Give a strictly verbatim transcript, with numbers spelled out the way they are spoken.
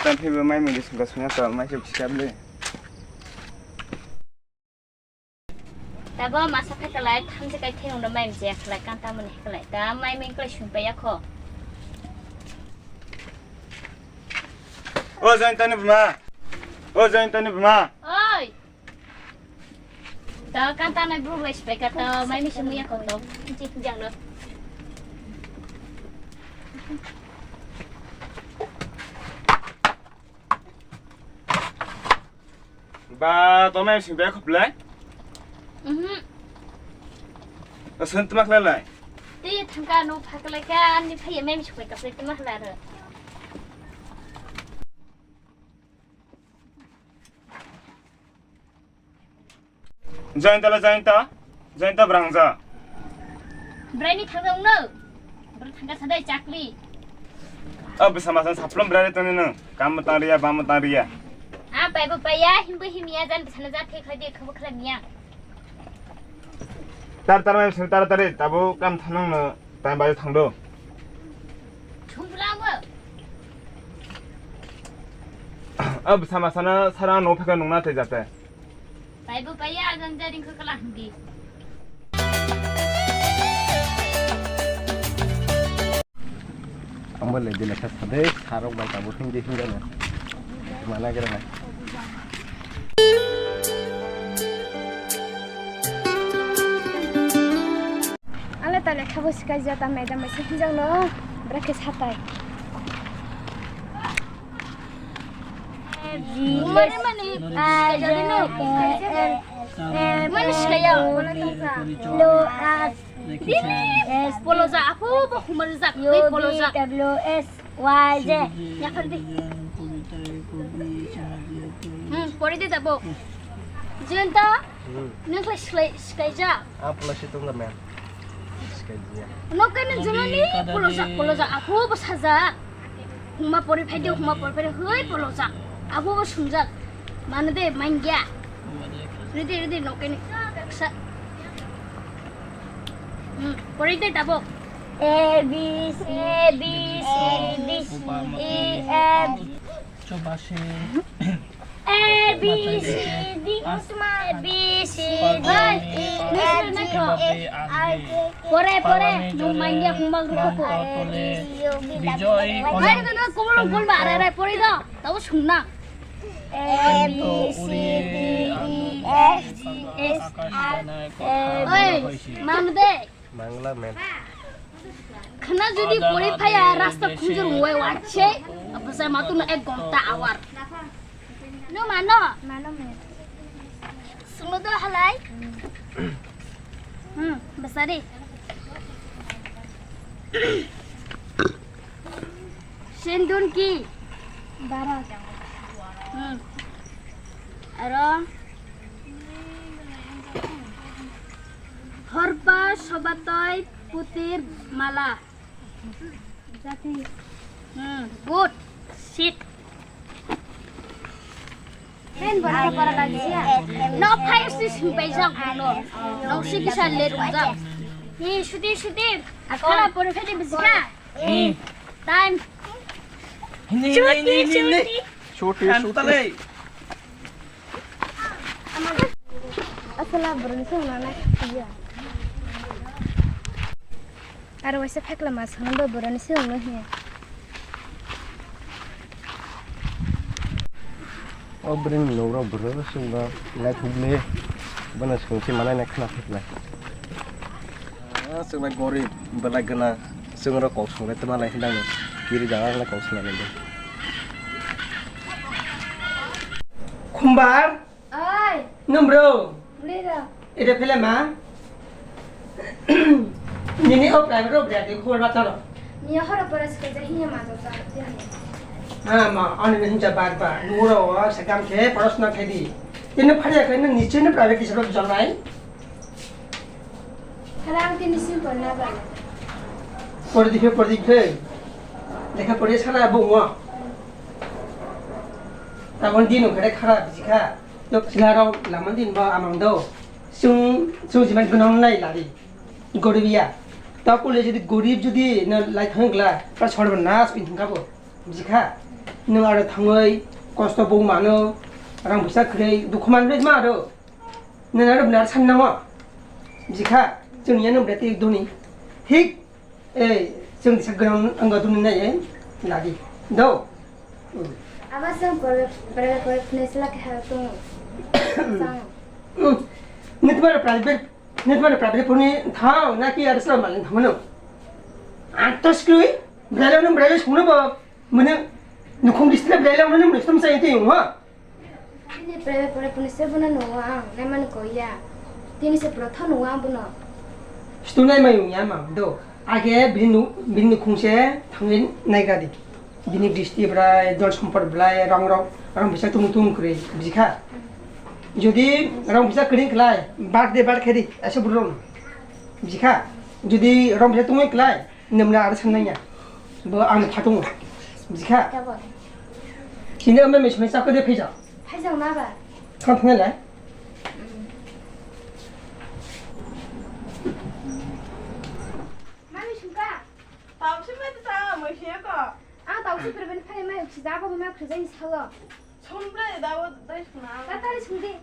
Tang phibo mai mui sungka sungya to mai se bisi kable. Tabo masa phekalai thamse kai thengno mai mjaya khlai kanta muni khlai ta mai mui klai sungpa yakho. O Jayantani buma. O Jayantani buma. Oi. To kanta nai bro bai spai ka to mai mi simu yakho to. Chik jang no. Ba, to mai sing be khop le? Mhm. To sen tuma khle lai? Te thangka no phakle ka ani phai mai mi sing ka se tuma khle ro. Jayanta le Jayanta, Jayanta brangja. Braini thangda ungno. Bro thangka sadai chakli. O bisa masa saplom brari toni no. Kam tang riya, bam tang riya. A pai bo pai ya, himbo himya jan bisana ja thik khadi khabo khla miya. Tar tar mai tar tar tabo kam thanang no. Time bai thangdo. Chumla mo. Ab sama sana sara no phaka nungna te jate. Bai bo bai ya agang jaring ko kala hindi. Ang ba le dile sa sade sarok bai tabo hindi hindi na. Mana kira na. Ale ta lekha bo sikai jata madam bai se hinjak no bwrake satai. Umar mani sikai jata no. Mani sikai ya. Lo as. Poloja aku bo humar jak. Poloja. Y Z. Yakhar di. Hmm, pori di tabo. Jenta, hmm. Nang khlai siklai, siklai ja. Ah, pula si tong men. Siklai dia. No kene jonani, poloja, poloja. Aku bo saja. Huma pori phai di, huma pori phai di. Hoi poloja. Aku bo sungjak. Mana de mangya. Ridi, ridi, no kene. Sa. Hmm, pori di tabo. A B C D E F. Coba sih. A B C D, A B C D E F G H I J. Pore, pore, nung mangya humbang ruko. Bijoy. Hai, itu tuh kumulung kumba, are, are, pori do. Tahu sunna. A B C D E F G H I J. Oi, mam de. Mangla men. Khna jodi pori phaya rasta khunjur wai wache, apsa matu na ek ghonta awar. No mano? Mano men. Sumo do halai. Hmm, besari. Sendun ki? Bara. Hmm. Aro? Horpa sobatoi putir mala. Hmm, good. Sit. No, phai si simpai jak no. No, si kisa le rung jak. Ni suti suti. Akhala pore phedi bisika. Time. Chuti, chuti. Chuti, chuti. Asala boroni songna na iya. Aro waisa phekla mas hwnba boroni songno hiya. O bwrwini nokro bwrwi songba lai thukli bana songsi manai na khna phekla. Ah, chwngno gorib, belai gwnang. Chwngno kok swnglai tongma lai hinwi kiri jaga kok swnglai nangdi. Khumbar? Oi. Nwng bro? Bwrwi rok. Ede phele ma? Nini o private rok bwrwi ati khobor bata rok. Miya horo pora swkaijak hinya ma jok jak tini. Ah, ma, ani hinja bar bar. Nuro, sakam khe, porosna khe di. Tini phariya khe, nini nichoi ni private hisab rok jolai. Khala ang tini sim porna bala. Pore dikhe, pore dikhe. Lekha pore sala bo mo. Tabon din khare khara bisi kha. Yok sila rok laman din ba amang do. Sung, sung jiman gunong nai lari. Gorib ya. Ta kule jodi gorib jodi na lai thang gla, ta sorbo nas in thang kabo. Bisi kha. Nwng aro thangwi kosto bo mano, rang pisa kwrwi dukhu manwi ma aro. Nwng aro bwnar san nango. Bwkha, chwng ya nwng bwrwi twi duni. Thik, ei, chwng disa gwnang wngkha duni nai, ei, ladi. Do. Hmm. Aba chwng private, private, private phunai sila khe ha tongo. Chang. Hmm. Nwng tma private, nwng tma private phunai thang, na ki aro sila malin thang mano. Antos kwrwi, bwrwi nwng bwrwi sungno bo. Mane nukhung disturb dai lang mane mane stum sai tei ha. Ini pre pre puni se bono nuwa ang, naimani koya. Tini se protho nuwa ang bono. Stum nai mai ya mang do. Age bini nu bini nukhung se thangwi nai gadi. Bini disti brai, dol sompor brai, rong rong, rong bisa tung tung kre, bikha. Jodi rong bisa kring khlai, birthday bar khedi, ase burung. Bikha. Jodi rong bisa tung khlai, Nwmna aro sanna ya. Bo ang phatung. Bikha. Tabon. Sini amma me sumai sakode phaija. Phaijak na ba? Khan thangna lai. Mami sungka. Tau si mai ta mai si ko. Ah, tau si perben phai mai si da bo ma khrijai ni sago. Sumbre da bo dai suna. Ta ta sungdi.